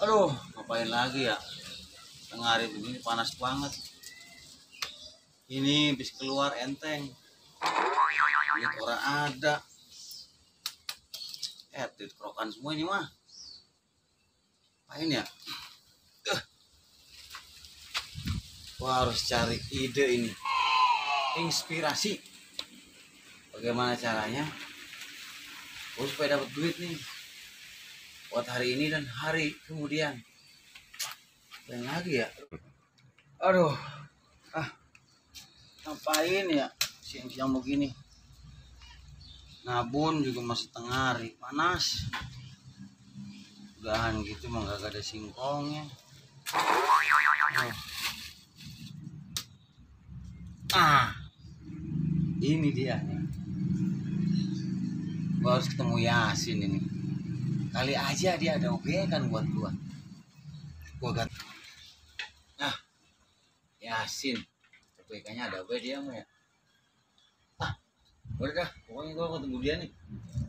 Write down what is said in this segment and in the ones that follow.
Aduh, ngapain lagi ya? Tengah hari begini panas banget. Ini bis keluar enteng. Lihat orang ada. Kerokan semua ini mah. Apain ya? Wah, harus cari ide ini. Inspirasi. Bagaimana caranya? Supaya dapat duit nih. Buat hari ini dan hari kemudian. Dan lagi ya. Aduh. Ngapain ya siang-siang begini? Nabun juga masih tengah hari, panas. Udahan gitu mah gak ada singkongnya. Ini dia nih. Gua harus ketemu Yasin ini. Kali aja dia ada obyekan buat gua. Yasin. Obyekannya ada apa dia mah ya? Udah dah, pokoknya gua ketemu dia nih.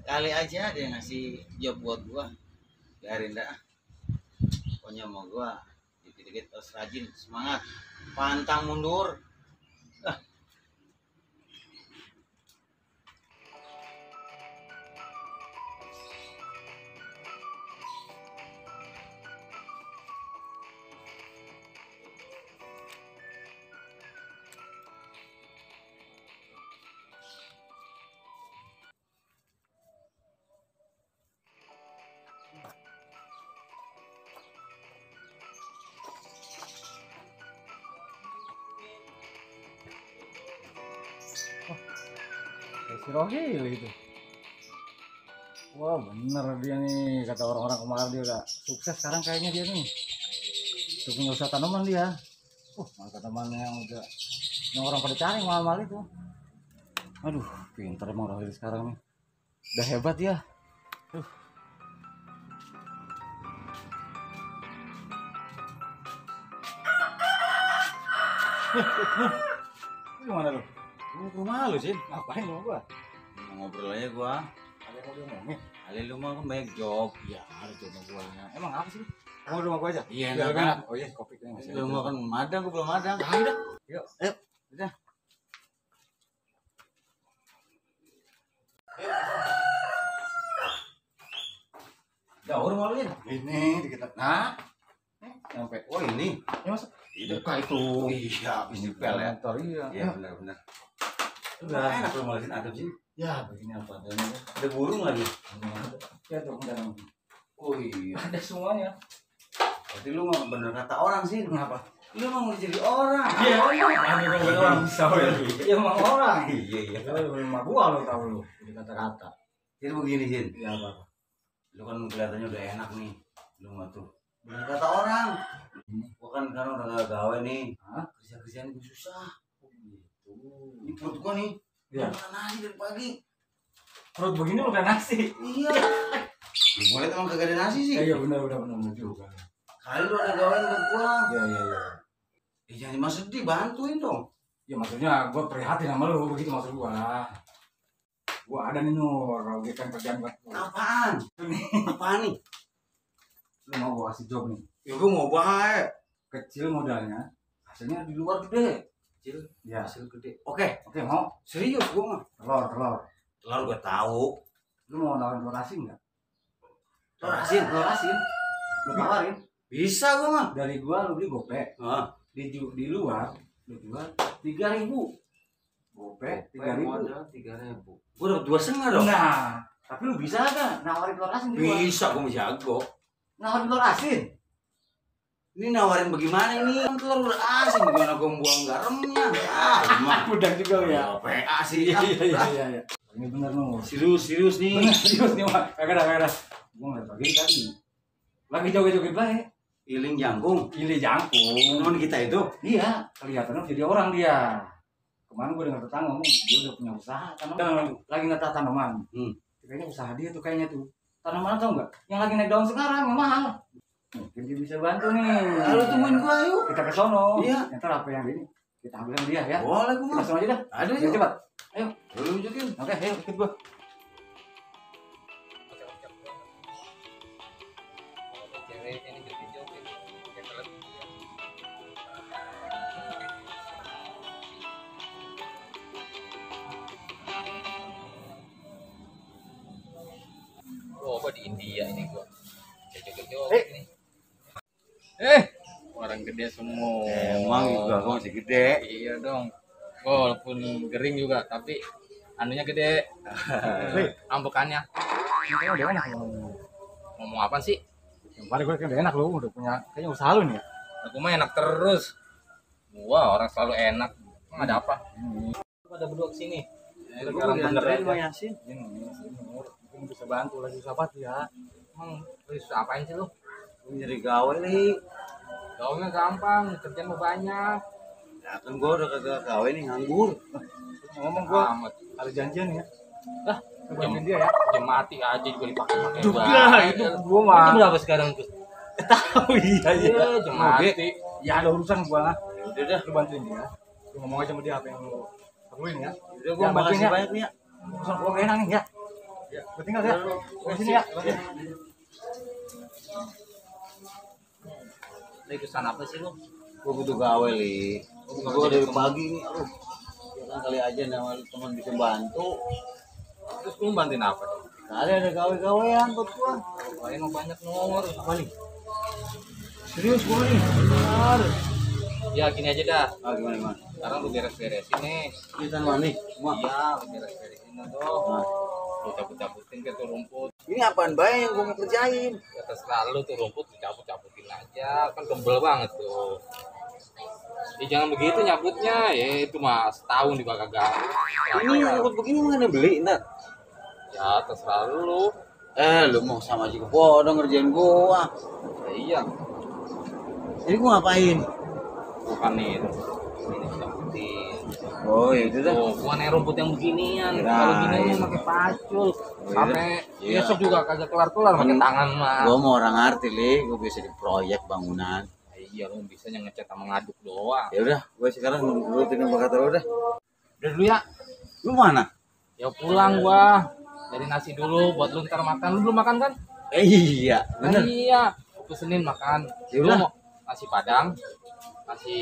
Kali aja dia ngasih job buat gua. Biarin dah. Pokoknya mau gua dikit-dikit terus rajin, semangat. Pantang mundur. Si Rohil gitu. Wah bener dia nih, kata orang-orang kemarin dia udah sukses sekarang kayaknya dia nih. Untuk pengusaha tanaman dia. Tanaman yang udah yang orang pada cari mahal-mahal itu. Aduh, pintar emang Rohil sekarang nih. Udah hebat ya. Gimana lu? Lu ke rumah lu sih? Ngapain lu gua? Ngobrol aja gua. Ada yang mau ngomongin? Kali lu mah kan banyak job. Iya, ada di rumah gua. Emang apa sih? Kamu di rumah gua aja? Iya, Ya, kan. Oh iya, kopi kayaknya masih. Lu mah kan madang, gua belum madang. Ya udah. Yuk. Udah. Jauh rumah lu ini dikit. Nah, sampai. Oh ini. Ya masuk. Buka itu. Iya, habis dipel ya. Iya. Iya, benar-benar. Udah. Enak lu malasin adem sih. Ya, begini apa adanya. Ada burung lagi. Ya tuh, udah. Oh iya. Ada semuanya. Berarti lu mah bener kata orang sih. Kenapa? Lu mah mau jadi orang. Iya, ada orang bisa ya. Iya, emang orang. Iya, iya. Rumah gua lo tahu lu, kata-kata. Jadi begini, Sin. Iya, apa? Lu kan kelihatannya udah enak nih. Lu mah tuh bener kata orang. Gua kan sekarang udah gak gawe nih. Kerja-kerjaan gue susah. Gitu. Ini perut gua nih. Iya. Makan nasi dari pagi. Perut begini udah nasi. Iya. Lu boleh emang kagak ada nasi sih. Iya, benar juga. Kali lu ada gawean buat gua. Iya. Jangan mah sedih, bantuin dong. Ya maksudnya gua prihatin sama lu, begitu maksud gua. Gua ada nih Nur, kalau dia kan kerjaan buat gua. Apaan? Apaan nih? Lu mau gua kasih job nih. Ya gua mau baik. Kecil modalnya, Hasilnya di luar gede. Kecil, ya. hasil gede. Oke, Mau serius gua mah. telur. Telur gua tahu. Lu mau nawarin telur asin enggak? Telur asin. Lu tawarin. Bisa gua mah. Dari gua lu beli gope. Hah? Di luar lu jual 3.000. Gope 3.000. 3.000. Gua dapat 2,5 dong. Nah, tapi lu bisa gak nawarin telur asin di luar? Bisa, gua jago. Nawarin telur asin. Ini nawarin bagaimana ini? Kan telur udah asin, gimana gua buang garamnya? Mah. Udah juga lu ya. PA sih. Iya. Ini bener Nur. Serius nih. Bener serius nih Mak. Kagak ada. Gua ngeliat pagi tadi. Lagi joget-joget baik. Iling jangkung. Ini jangkung. Teman kita itu. Iya, kelihatannya jadi orang dia. Kemarin gue dengar tetangga ngomong dia udah punya usaha tanaman. Lagi ngetak tanaman. Kayaknya usaha dia tuh kayaknya tuh. Tanaman tau nggak? Yang lagi naik daun sekarang yang mahal. Mungkin dia bisa bantu nih. Lalu tungguin gua yuk. Kita ke sono. Iya. Ntar apa yang ini kita ambil sama dia ya. Boleh gua Kita mah. sono aja dah. Aduh, Ayo cepat. Ayo. Lu tunjukin. Oke, ayo ikut gua. ini video ya kalau oh apa di India ini gua joget ini orang gede semua Emang juga gua masih gede. iya dong walaupun gering juga tapi anunya gede ambekannya Kayaknya udah enak lo. ngomong apa sih Yang paling gue udah enak lo, udah punya kayaknya usaha lo nih ya. aku mah enak terus wah orang selalu enak emang ada apa pada berdua kesini sekarang bener aja Yasin. Ini mungkin bisa bantu lagi sahabat ya. emang terus apain sih lu Nyari gawe nih. gaulnya gampang kerjaan mau banyak Ya kan gua udah kagak gawe nih, nganggur. Ngomong gue amat ada janjian ya. lah Bantuin dia ya. jam mati aja juga dipakai Itu gue mah. itu berapa sekarang tuh Oh iya iya jam mati Ya ada urusan gua. Udah dah. Lu bantuin dia. Lu ngomong aja sama dia apa yang lu perluin ya. Udah gua Ya, bantuin makasih ya. banyak nih ya. Urusan gua gak enak nih ya. Ya, gua tinggal ya. Gua sini ya. lagi kesan apa sih lu Gua butuh gawe li. Gua dari pagi nih, aduh. Ya kan kali aja nama teman bisa bantu. terus lu bantuin apa Kali ada gawe-gawean buat gua. lain mau banyak nomor Apa nih? Serius gua nih. benar ya gini aja dah Ah gimana? sekarang lu beres-beresin nih Ini tanaman nih, semua. iya lu beres-beresin tuh Nah, lu cabut-cabutin ke tuh rumput ini apaan bae yang gua mau kerjain? ya terserah lu tuh rumput dicabut-cabutin aja kan gembel banget tuh ya jangan begitu nyabutnya ya itu mah setahun juga kagak Ini rumput begini mana beli ntar? ya terserah lu Lu mau sama aja bodoh ngerjain gua. ya, iya Jadi gua ngapain? bukan nih ini cabutin Oh ya itu dah. tuh bukan rumput yang beginian Kirain. kalau gini nih pakai pacul sampai Iya. besok juga kagak kelar-kelar pakai tangan mah Gua mau orang arti li, gua bisa di proyek bangunan. iya lu bisa ngecat sama ngaduk doang Ya udah, gua sekarang gua tinggal bakal taruh udah. udah dulu ya Lu mana? ya pulang gua dari nasi dulu buat lu ntar makan lu belum makan kan Iya, bener. iya aku Senin makan Ya lu udah. mau nasi padang nasi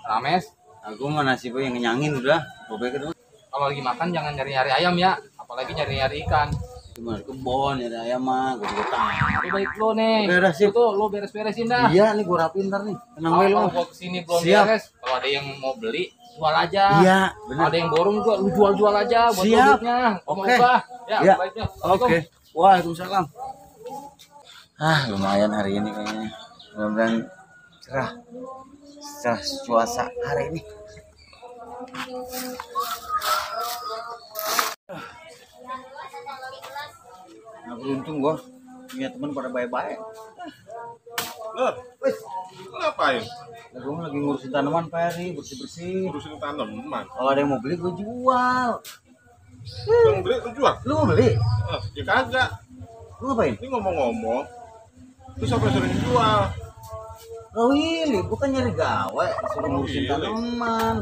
rames Aku mau nasi gua yang ngenyangin udah. Gua pikir dulu. kalau lagi makan jangan nyari-nyari ayam ya apalagi nyari-nyari ikan Cuma di kebon ya ada ayam mah, gua juga tahu. lu baik lu nih Oke, udah, sip. lu tuh lu beres-beresin dah Iya nih gua rapiin ntar nih. Tenang kalau wae lu. gua kesini belum Siap. beres kalau ada yang mau beli jual aja Iya, bener. ada yang borong juga lu jual-jual aja buat Siap. duitnya Oke. ya Ya. baiknya Oke. Waalaikumsalam. Lumayan hari ini kayaknya. Mudah-mudahan cerah. Cerah cuaca hari ini. Nah, beruntung gua punya teman pada baik-baik. Loh, Wes, ngapain? gua lagi ngurusin tanaman Pak Heri, bersih-bersih. Ngurusin tanaman. Kalau ada yang mau beli gua jual. Yang beli lu jual? Lu mau beli? Ya kagak. Lu ngapain? Ini ngomong-ngomong, lu siapa yang sering jual? Oh ini bukan nyari gawe, disuruh ngurusin Iya. tanaman.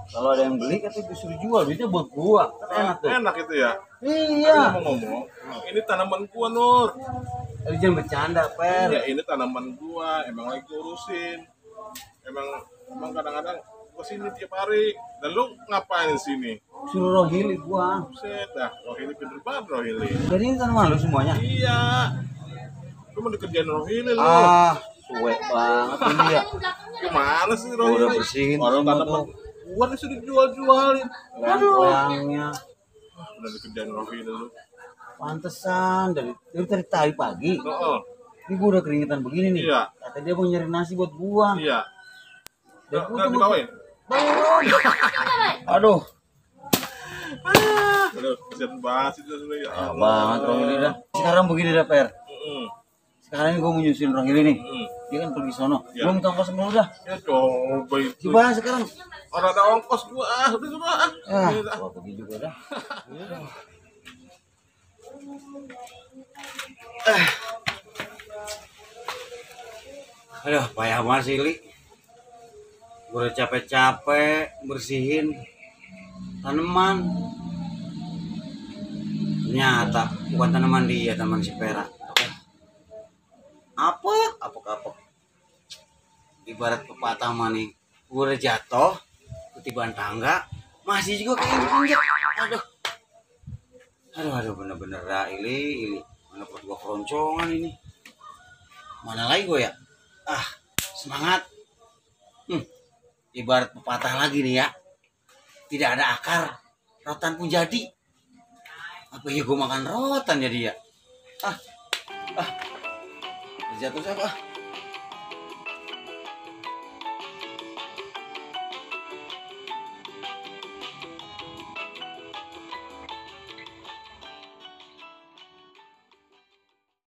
Kalau ada yang beli katanya disuruh jual, duitnya buat gua. Kan enak tuh. Enak itu ya. Iya. Tapi ngomong-ngomong, ini tanaman gua, Nur. Lu jangan bercanda, Per. Ya ini tanaman gua, emang lagi urusin. Emang kadang-kadang kesini tiap hari. Dan lu ngapain di sini? Suruh Rohili gua. Buset dah, Rohili pinter banget Rohili. Jadi ini tanaman lu semuanya. Iya. Lu mau dikerjain Rohili lu. Suwe banget ini ya. Gimana sih Gua udah Rohili? bersihin Tanaman tuh. gua disuruh jual-jualin. Goyangnya. Udah dikerjain Rohili lu. Pantesan dari tadi pagi. Heeh. Ini gua udah keringetan begini nih. Iya. Kata dia mau nyari nasi buat gua. Iya. Dan Nggak gua tuh dibawain? Aduh, Aduh, kesian banget sih itu ya. parah banget Rohili dah. Sekarang begini dah, Per. Heeh. Sekarang ini gua mau nyusun Rohili nih. Heeh. Dia kan pergi sono. Iya. Gua minta ongkos dulu dah. Ya coba itu. Coba sekarang. Orang ada ongkos gua udah coba Gua pergi juga dah. Aduh, payah banget sih, Li. Gua udah capek-capek bersihin tanaman. Ternyata bukan tanaman dia, tanaman si Pera. apek. Ibarat pepatah mah nih, udah jatuh, ketiban tangga, masih juga kayak injek. Aduh, bener-bener dah, ili. Mana perut gua keroncongan ini. Mana lagi gua ya? Semangat. Ibarat pepatah lagi nih ya. Tidak ada akar, rotan pun jadi. Apa ya gua makan rotan jadi ya? Jatuh siapa?